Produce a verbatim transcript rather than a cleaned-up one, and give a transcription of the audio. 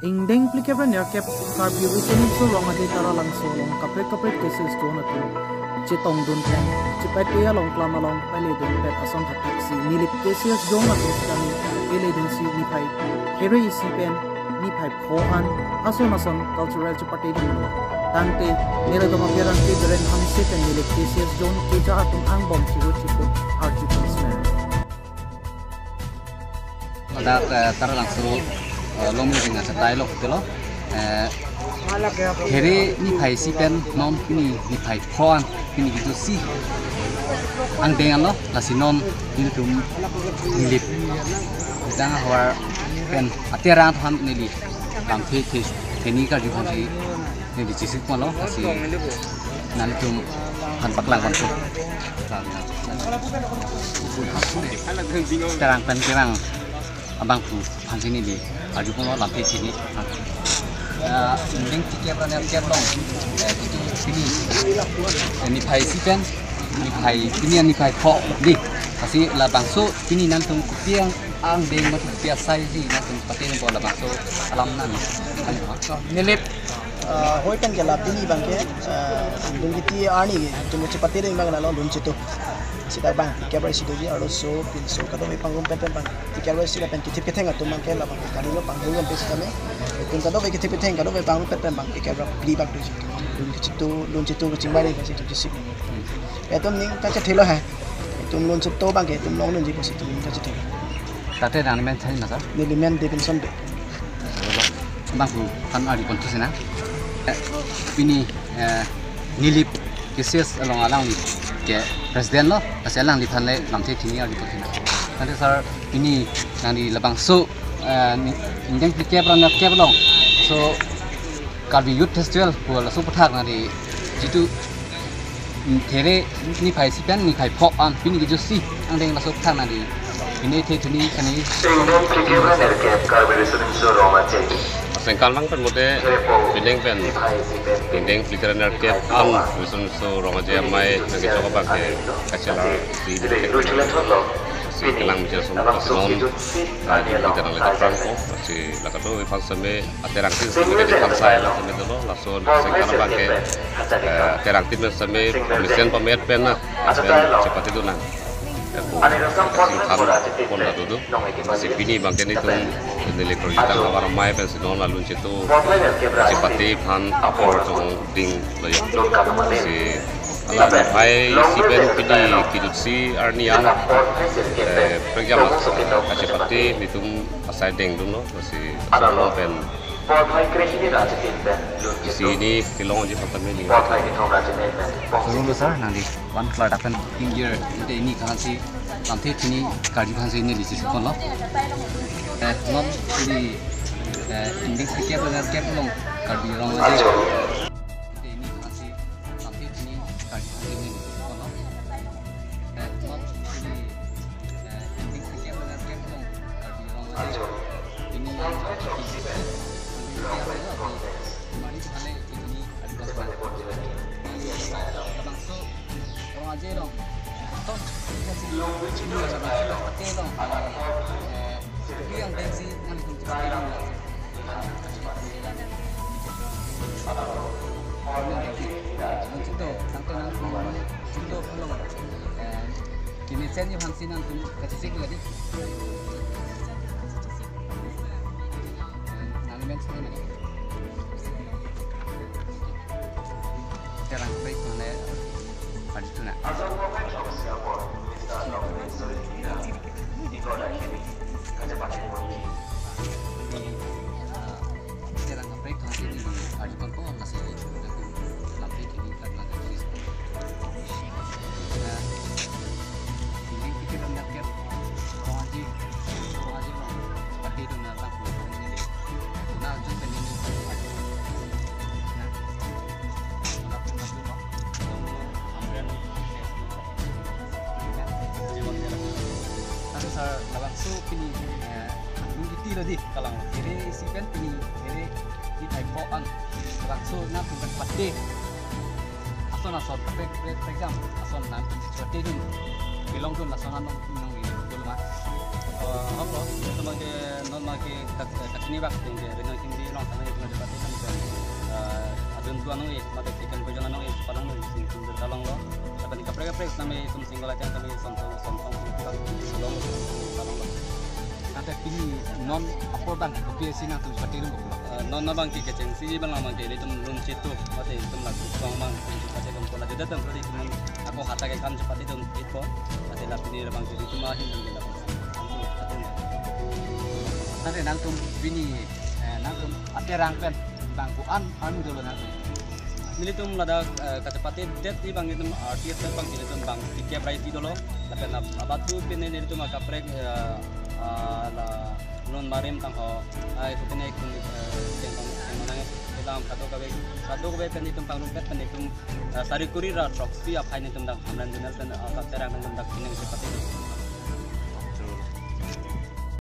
Ingdeng phlikep ra nerkep Karbi Riso Nimso Rong Aje Taralangso along kaprek kaprek cases don atum chetongdun pen chepate along klam along pale dunpet ason thakthak si Nilip cases don atum sitame pale dunsi niphai kre-isi pen niphai pho an ason ason cultural chepate dun. Tangte neli doma peran ke Beren Hanse pen Nilip cases don keja atum angbong chiru chipu arju pon smer. Ladak, eh, Taralangso, eh, along ning achatai lo kutelo. Eh, kre-isi pen non pini niphai pho an pini kejo isi angdeng anlo, lasi non nelitum Nilip jang ahor pen aterang aphan neli lamthe the, theni karju aphansi neli chesik ponlo, lasi nanglitum aphan paklang ponpo. Terang pen kevang abangphu aphansi neli arju ponlo lamthe theni. Ah, ingdeng phlikep ra nerkep along, eh, kejo pini, eh, niphai isi pen niphai, pini niphai pho dei. Lasi labangso pini nanglitum kopi angdeng mate kopi asai si nanglitum pate nangpo, labangso alam nang. Nilip, ah, hoi pen ke la pini abang ke, ah, dun kiti arni ke, itum chepate dun abang la lo lun chetu. Sita abang phlikep ra isi doji arloso pinso kadokave pangrum pen pen abang phlikep ra isi lapen kethip ketheng atum abang ke labang kali lo pangrum pen sitame. Itum kadokave kethip ketheng kadokave pangrum pen pen abang phlikep ra phli bak doji. Lun chetu, lun chetu kachingbai ri kasi itum chesik. Itum ning kachathelo hai. Itum lun chetu abang ke itum longdunji pusi itum ning kachathelo. Tate nangli men than ma sir? Neli men Debinson Bey. Abangphu aphan arju ponthusena. Eh, pini, eh, Nilip cases along alangli ke president lo, lasi alangliphan le lamthe theni arju ponthusena. Tangte sir, pini nangli labangso, eh, ni, ingdeng phlikep ra nerkep along so Karbi Youth Festival pu laso aputhak nangli jitu, mm, kre-isi niphai isi pen niphai pho an pini kejo isi angdeng laso aputhak nangli pini the theni kani. Ingdeng phlikep ra nerkep Karbi Riso Nimso Rong Aje. Asengkan lang pen mode pining pen ingdeng phlikep ra nerkep an Riso Nimso Rong Aje amei nangkechok abang ke kachelar si di. Si kelang misa som non, ah, di kita nang leka prang ko, si laka do ipang seme aterang tin seme di pansai la seme dolo, laso sengkan abang ke, eh, aterang tin seme mesen pamet pen na, pen chepate dun nang. Eh, ko, si than pon la do do. Si pini abang ke nelitum neli project tang awar amei pen si non la lun chetu chepate aphan apor chongding lo yo. Si ala niphai isi pen pini kejo isi arni an, eh, prekjam, eh, kachepate nelitum asai dengdunlo, lasi asai pen isi ni kelongji aphan tame ni. Sir, nangli one klar dak pen ingir te ini kahan si lamthe theni karju aphansi neli chesik ponlo. Eh, non di, eh, ingdeng phlikep ra nerkep along Karbi Rong Aje. Te ini kahan si lamthe theni karju aphansi neli chesik ponlo. Eh, non di, eh, ingdeng phlikep ra nerkep along Karbi Rong Aje. Ini mari kita lihat ini ada apa. Labangso Rong Aje along. Tok, ini ada apa? Pate along. Eh, ini angdeng si nang kunci pate along. Contoh, contoh nang kunci along. Eh, kini sen ni hangsi nang kunci kacicik lagi. Eh, nang men sini lagi. Terang baik mana? Padi tuna. Terang kaprek tangsi ni padi tun ko nasi lampi kini karena ada kris. Ini pikir rendah kiat. Orang aji, orang aji orang. Padi tuna tak boleh ini. Tuna jumpa ini. Nah. Tapi sa labangso pini, eh, nung kiti lo di kalang kiri isi pen pini kiri di thai po an labangso na tungkan pate. Ason ason pek pek pek jam ason nang pate din bilong tun ason anong nung ini betul ma. Hoko, itu bangke non bangke kachini bak tingke rinang hindi long tangan itu aja pati kan. Adun dua nong eh mata chicken poison nong eh palang nong sing sing bertalong lo. Tapi di kaprek kaprek kami itu single aja kami sontong sontong long talong lo. Ante pini non apor bang kopi esi nangtum chepate rum kopilo? Non na bangke kechengsi bang lang bangke ilitum lun chitu mate ilitum lagu song bang ilitum pate bang pola juda tam prodi kuman ako hata ke kam chepate tum itpo mate la pini bangke ilitum ahin bangke la bang. Ante nangtum pini eh, nangtum aterang pen bang ko-an an dolo nangtum. Nelitum ladak eh, kachepate det i bang nelitum artist bang nelitum bang P K Bright dolo. Lapen ab- abatu pini nelitum akaprek eh, ah, la non marim tang ho ai ko pini kun eh, teng tang teng manang ilam kado kabe kado kabe pen itum pangrumpet pen itum eh, sari kuri ra throksi aphai nelitum dak Hamren General pen eh, katerang nelitum dak pini kachepate.